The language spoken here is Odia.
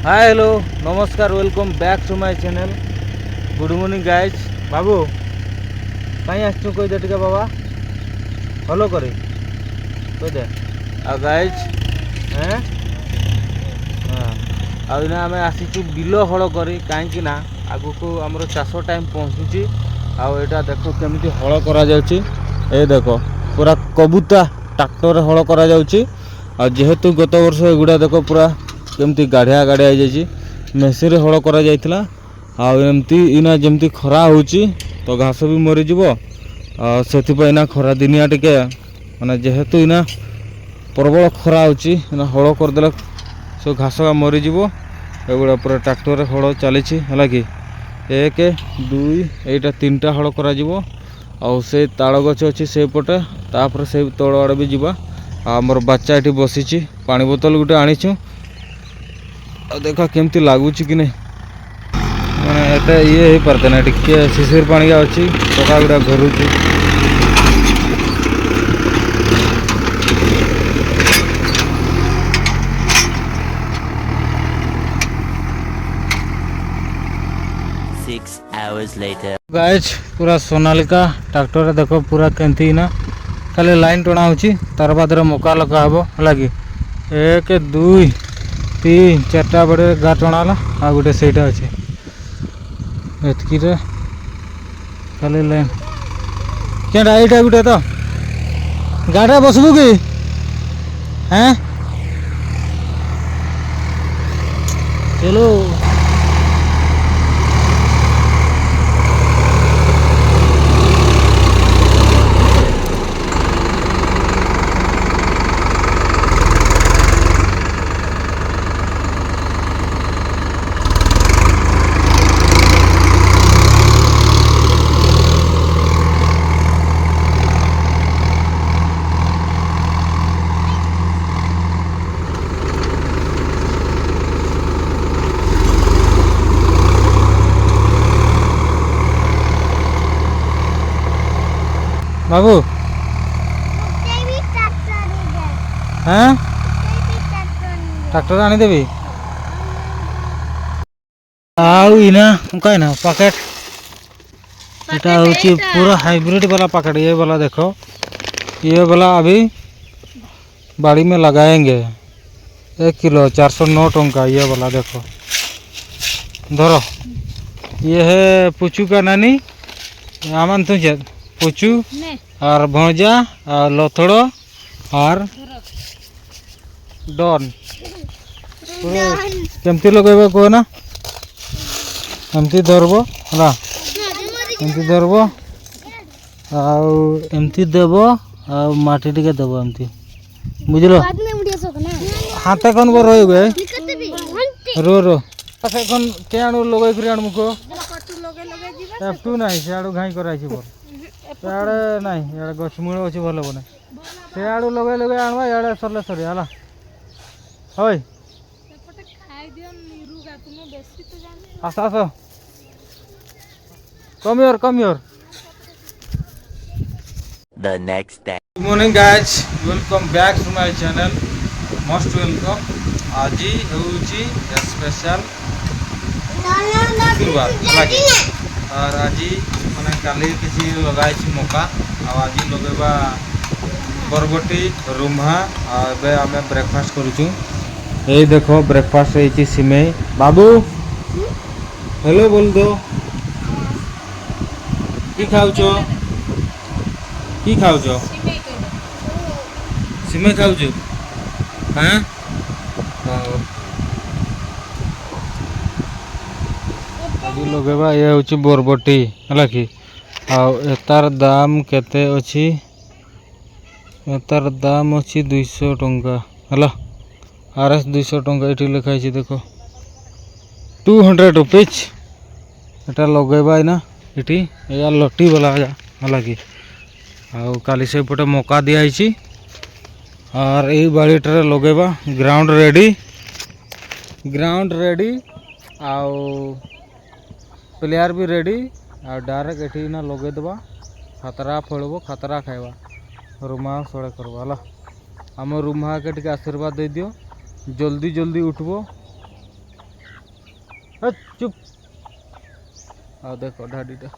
ହାଏ, ହ୍ୟାଲୋ, ନମସ୍କାର, welcome back to my channel. Good morning guys. ବାବୁ, କାହିଁ ଆସିଛୁ କହିଦେ ଟିକେ ବାବା, ଭଲ କରି କହିଦେ। ଆଉ ଗାଇଜ୍, ହେଁ ହଁ, ଆଉ ଏଇନା ଆମେ ଆସିଛୁ ବିଲ ହଳ କରି, କାହିଁକି ନା ଆଗକୁ ଆମର ଚାଷ ଟାଇମ୍ ପହଞ୍ଚୁଛି। ଆଉ ଏଇଟା ଦେଖ କେମିତି ହଳ କରାଯାଉଛି। ଏ ଦେଖ, ପୁରା କବୁତା ଟ୍ରାକ୍ଟରରେ ହଳ କରାଯାଉଛି। ଆଉ ଯେହେତୁ ଗତ ବର୍ଷ ଏଗୁଡ଼ା ଦେଖ ପୁରା କେମିତି ଗାଢ଼ିଆ ଗାଢ଼ିଆ ହେଇଯାଇଛି, ମେସିନ୍ରେ ହଳ କରାଯାଇଥିଲା। ଆଉ ଏମିତି ଏଇନା ଯେମିତି ଖରା ହେଉଛି ତ ଘାସ ବି ମରିଯିବ। ଆଉ ସେଥିପାଇଁ ଏଇନା ଖରା ଦିନିଆ ଟିକେ ମାନେ ଯେହେତୁ ଏଇନା ପ୍ରବଳ ଖରା ହେଉଛି, ଏଇନା ହଳ କରିଦେଲେ ସବୁ ଘାସ ମରିଯିବ। ଏଗୁଡ଼ା ପୁରା ଟ୍ରାକ୍ଟରରେ ହଳ ଚାଲିଛି, ହେଲା କି? ଏକ, ଦୁଇ, ଏଇଟା ତିନିଟା ହଳ କରାଯିବ। ଆଉ ସେ ତାଳ ଗଛ ଅଛି ସେଇପଟେ, ତାପରେ ସେଇ ତଳ ଆଡ଼େ ବି ଯିବା। ଆଉ ଆମର ବାଚ୍ଚା ଏଠି ବସିଛି, ପାଣି ବୋତଲ ଗୋଟେ ଆଣିଛୁ। ଆଉ ଦେଖ କେମିତି ଲାଗୁଛି କି ନାହିଁ, ମାନେ ଏତେ ଇଏ ହେଇପାରତେ ନା, ଟିକେ ଶିଶିର ପାଣିକା ଅଛି, ଟକା ଗୁଡ଼ା ଘରୁଛି। Six hours later. Guys, ପୁରା ସୋନାଲିକା ଟ୍ରାକ୍ଟରରେ ଦେଖ ପୁରା କେମିତି ନା ଖାଲି ଲାଇନ୍ ଟଣା ହେଉଛି, ତାର ବାଦରେ ମକା ଲଗା ହେବ, ହେଲା କି? ଏକ, ଦୁଇ, ତିନି, ଚାରିଟା ବଡ଼େ ଗାଁ ଟଣା ହେଲା, ଆଉ ଗୋଟେ ସେଇଟା ଅଛି। ଏତିକିରେ ଖାଲି ଲାଇନ୍ କେନ୍ଟା ଏଇଟା ଗୋଟେ ତ ଗାଡ଼ିରେ ବସିବୁ କି? ହେଁ, ଚଲୋ। ବାବୁ, ହଁ, ଟ୍ରାକ୍ଟର ଆଣିଦେବି। ଆଉ ଇନା କାଇଁ ନା ପ୍ୟାକେଟ, এটা হচ্ছে পুরো हाइब्रिड वाला पैकेट। ये वाला देखो, ये वाला अभी बाड़ी में लगाएंगे। 1 किलो 409 टंका। ये वाला देखो, धरो। ये है पुचू का नानी आमान तुझे, पुचू और भौजा और लथड़ो और डन। କେମିତି ଲଗେଇବ କୁହ ନା? ଏମିତି ଧରବ, ହେଲା, ଏମିତି ଧରବ ଆଉ ଏମିତି ଦେବ ଆଉ ମାଟି ଟିକେ ଦେବ ଏମିତି, ବୁଝିଲ? ହାତେ କନ ରହିବେ, ରୋ ରୋ। এখন কে ଆଣୁ ଲଗେଇ କରି ଆଣମୁ କୁହ? ଏପଟୁ ନାହିଁ, ସିଆଡ଼ୁ ଘାଇଁ କରାହେଇଛି ଭଲ। ସିଆଡ଼େ ନାହିଁ, ଇଆଡ଼େ ଗଛ ମୂଳ ଅଛି, ଭଲ ହବ ନାହିଁ। ସିଆଡ଼ୁ ଲଗେଇ ଲଗେଇ ଆଣବା, ଇଆଡ଼େ ସରିଲେ ସରିଆ ହେଲା। ହଇ, ଆସ ଆସ, come here, come here. The next day. Good morning guys, welcome back to my channel, most welcome. ଆଜି ହେଉଛି ସ୍ପେଶାଲ ଶୁକ୍ରବାର, ହେଲା କି? আর ଆଜି ମାନେ କାଲି କିଛି ଲଗା ହେଇଛି ମକା, ଆଉ ଆଜି ଲଗେଇବା ବରବଟି, ରୁମା। ଆଉ ଏବେ ଆମେ ବ୍ରେକଫାଷ୍ଟ କରୁଛୁ। ଏଇ ଦେଖ, ବ୍ରେକଫାଷ୍ଟ ହେଇଛି ସିମେଇ। ବାବୁ, ହ୍ୟାଲୋ बोल दो। କି ଖାଉଛ? କି ଖାଉଛ? ସିମେଇ ଖାଉଛୁ? ହଁ। ଆଜି ଲଗେଇବା ଇଏ ହେଉଛି ବରବଟି, ହେଲା କି? ଆଉ ଏତାର ଦାମ କେତେ ଅଛି? ଏତାର ଦାମ ଅଛି 200 ଟଙ୍କା, ହେଲା? ଆର୍ ଏସ୍ 200 ଟଙ୍କା ଏଠି ଲେଖା ହେଇଛି ଦେଖ, 200 ରୁପିଜ୍। ଏଟା ଲଗେଇବା ଏଇନା ଏଠି, ଏଇଆ ଲଟି ବାଲା, ହେଲା କି? ଆଉ କାଲି ସେଇପଟେ ମକା ଦିଆହେଇଛି, আর ଏଇ ବାଡ଼ିଟାରେ ଲଗେଇବା। ଗ୍ରାଉଣ୍ଡ ରେଡ଼ି, ଗ୍ରାଉଣ୍ଡ ରେଡ଼ି, ଆଉ ପ୍ଲେୟାର ବି ରେଡ଼ି। ଆଉ ଡାଇରେକ୍ଟ ଏଠି ନା ଲଗେଇଦେବା, ଖତରା ଫଳିବ, ଖତରା ଖାଇବା, ରୁମା ସଳେ କରବା, ହେଲା? ଆମ ରୁମାକେ ଟିକେ ଆଶୀର୍ବାଦ ଦେଇଦିଅ, ଜଲ୍ଦି ଜଲ୍ଦି ଉଠବ। ଚୁପ୍। ଆଉ ଦେଖ ଢାଡ଼ିଟା।